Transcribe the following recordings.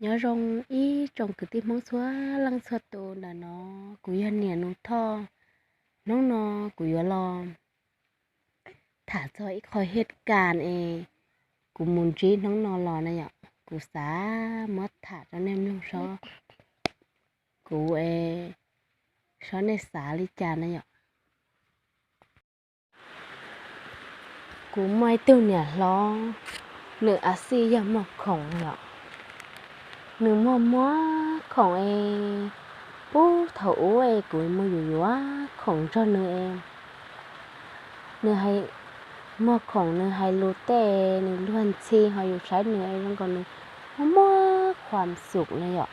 Nyob zoo ib tsoom kwv tij Hmoob txhua leej txhua tus ntawm no, kuv yog niam Nus Thoj. Hnub no kuv yuav los tham txog ib qho hiaj kas es kuv mus ntsib hnub no los na yom, kuv xav muab tham rau nej mloog sob, kuv es sob nej xav li cas na yom. Kuv muaj ib tug niam hlob, nws a xij yog muag khoom yom. Nws muag muag khoom es, puag thaum ub es kuv mus yuav yuav khoom nrog nws es, nws muag khoom nws hais lus tej, nws luag ntxhi ho yus saib nws es zoo nkaus nws muag muag khuam xum na yom.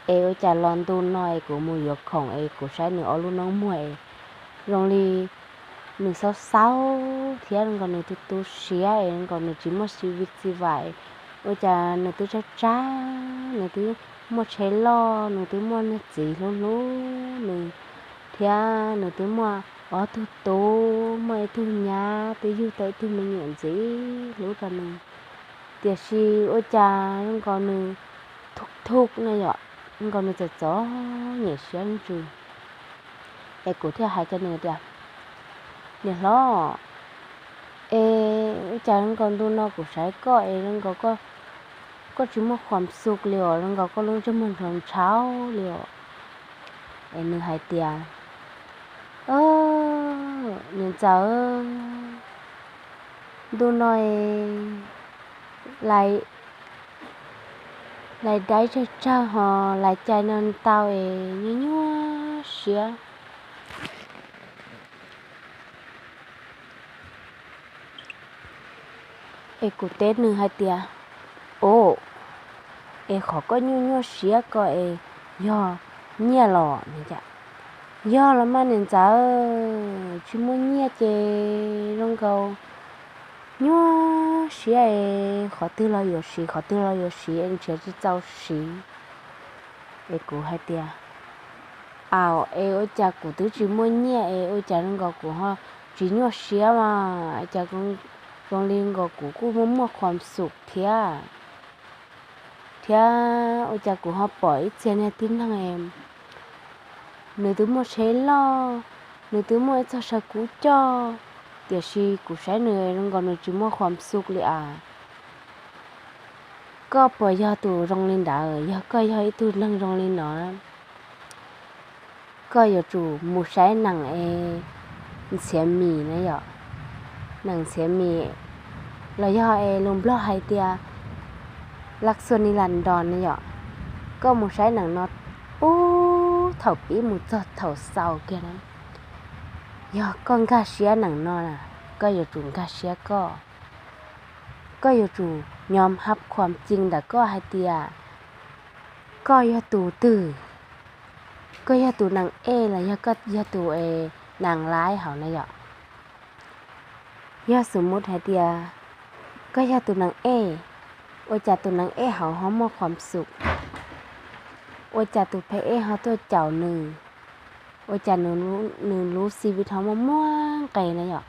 Es ua cas los ntu no es kuv mus yuav khoom es kuv saib nws ob lub noob muag es zoo li nws xaub xaub thiab zoo nkaus nws tu tu siab es zoo nkaus nws tsis muaj sib vij txi vam, ua cas nws twb tsawg tsawg, nws twb muaj tsheb loj, nws twb muaj niag txiv hlub hlub nws, thiab nws twb muaj ob tug tub, muaj ib tug nyab twb yug tau ib tug me nyuam ntxim hlub rau nws. Tiam sis ua cas zoo nkaus nws thuj thuj na yom, zoo nkaus nws txom txom nyem siab ntsws. Es kuv thiaj hais rau nws tias, niam hlob, es ua cas zoo nkaus ntu no kuv saib koj es zoo nkaus koj tsis muaj khuam xum li os, zoo nkaus koj lub ntsej muag ntshaus ntshaus li os. Es nws hais tias, niam ntxawm, ntu no es lais daib tsawg tsawg ho lais cai no ntau es nyuaj nyuaj siab. Es kuv teb nws hais tias, o, es qhov koj nyuaj nyuaj siab ko es yog nyiaj los? Yog los mas niam ntxawm, tsis muaj nyiaj ces zoo nkaus nyuaj siab es qhov twg los yuav siv, qhov twg los yuav siv es nrhiav tsis txaus siv. Es kuv hais tias, au, es ua cas kuv twb tsis muaj nyiaj es ua cas zoo nkaus kuv ho tsis nyuaj siab mas, cas zoo li nkaus kuv kuj muaj muaj khuam xum thiab, thiab ua cas kuv ho pom ib txhia niag tib neeg, nws twb muaj tsheb loj, nws twb muaj ib txog saw kub coj, tiam sis kuv saib nws zoo nkaus nws tsis muaj khuam xum li as. Koj puas yog tus zoo li ntawd? Yog koj yog ib tug neeg zoo li no, koj yuav tsum mus saib nees es ntxhiav mis na yom, nees ntxhiav mis, los yog es lus Nplog hais tias lav xua ni las nros na yom. Koj mus saib nees no, puag thaum pib mus txog thaum xaus kiag na, yog koj nkag siab nees no na, koj yuav tsum nkag siab koj, koj yuav tsum nyob hab khuam cing ntawm koj hais tias koj yog tus twg, koj yog tus nees ej los yog koj yog tus nees laib hauv na yom. Yog xum mus hais tias koj yog tus nees ej, ua cas tus nees ej hauv ho muaj khuam xum? Ua cas tus phej ej ho tuaj caum nws? Ua cas nws lub xi vi ho muaj muaj nqes na yom?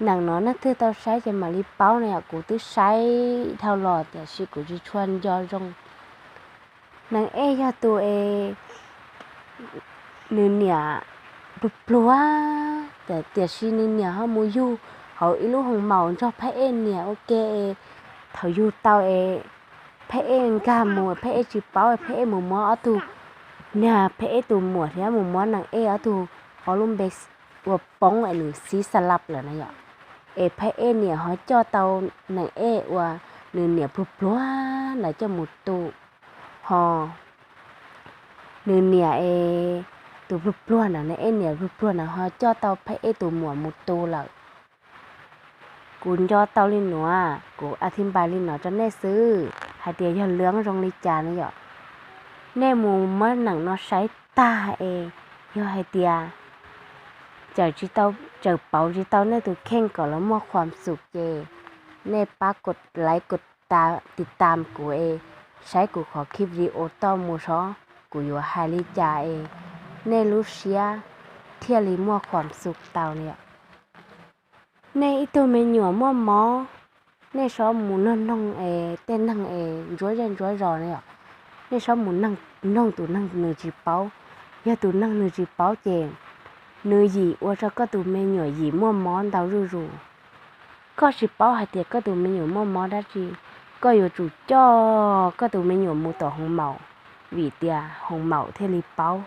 Nees no nej twg tau saib ces mam li paub na yom, kuv twb saib dhau los tiam sis kuv tsis tshua nco zoo. Nees ej yog tus es nws niam pluag pluag, tiam sis nws niam ho mus yug hauv ib lub hoo maum nrog phej ej niam ua ke es, thaum yug tau es phej ej nkag mus, phej ej tsis paub, phej ej mus muab ob tug, niag phej ej tus muam thiab mus muab nees ej ob tug, ob lub npe ua poob es nws xib xa lab lawm na yom. Es phej ej niam ho coj tau nees ej uas nws niam pluag pluag ntawd coj mus tu, ho nws niam es tus pluag pluag ntawd, nees ej niam pluag pluag ntawd ho coj tau phej ej tus muam mus tu lawm. Kuv nco tau li nuav, kuv a thib npais li no rau nej xwb hais tias yog lwm zoo li cas na yom. Nej mus muab neem no saib tag es yog hais tias tseem tsis tau, tseem pauv tsis tau nej tus kheej kom lawv muaj khuam xum ces nej pab kov like, kov tiv tam kuv es saib kuv qhov kij video toj mus seb kuv yuav hais li cas es nej lub siab thiaj li muaj khuam xum tau li. Nej ib tug me nyuam muaj mob, nej txhob mus noog noog es tej neeg es ntsuav zej ntsuav zos na yom. Nej txhob mus noog tus neeg nws tsis paub. Yog tus neeg nws tsis paub ces nws yim ua rau koj tus me nyuam yim muaj mob ntau zuj zus. Koj tsis paub hais tias koj tus me nyuam muaj mob dab tsi, koj yuav tsum coj koj tus me nyuam mus tom hoo maum, vim tias hoo maum thiaj li paub.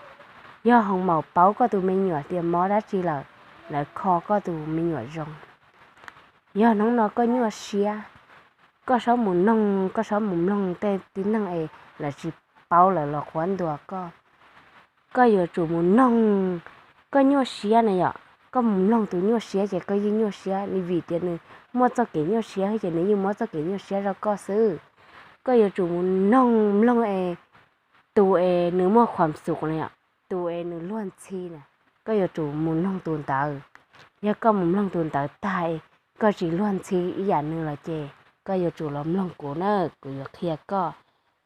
Yog hoo maum paub koj tus me nyuam tias mob dab tsi lawm, lawv kho koj tus me nyuam zoo. Yog hnub no koj nyuaj siab, koj txhob mus noog, koj txhob mus mloog tej tib neeg es lawv tsis paub lawv los qhuab ntuas koj. Koj yuav tsum mus noog, koj nyuaj siab na yom, koj mus mloog tus nyuaj siab ces koj yeej nyuaj siab, vim tias nws muaj txoj kev nyuaj siab ces nws yeej muab txoj kev nyuaj siab rau koj xwb. Koj yuav tsum mus noog mloog es tus es nws muaj khuam xum na yom, tus es nws luag ntxhi na, koj yuav tsum mus noog tus ntawd. Yog koj mus mloog tus ntawd tag, koj tsis luag ntxhi ib yam nws los ces koj yuav tsum los mloog kuv na, kuv yuav qhia koj.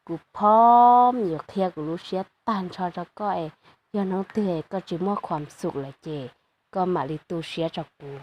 Kuv phob yuav qhia kuv lub siab tag nrho rau koj es yog hnub twg koj tsis muaj khuam xum lawm ces koj mam li tu siab rau kuv.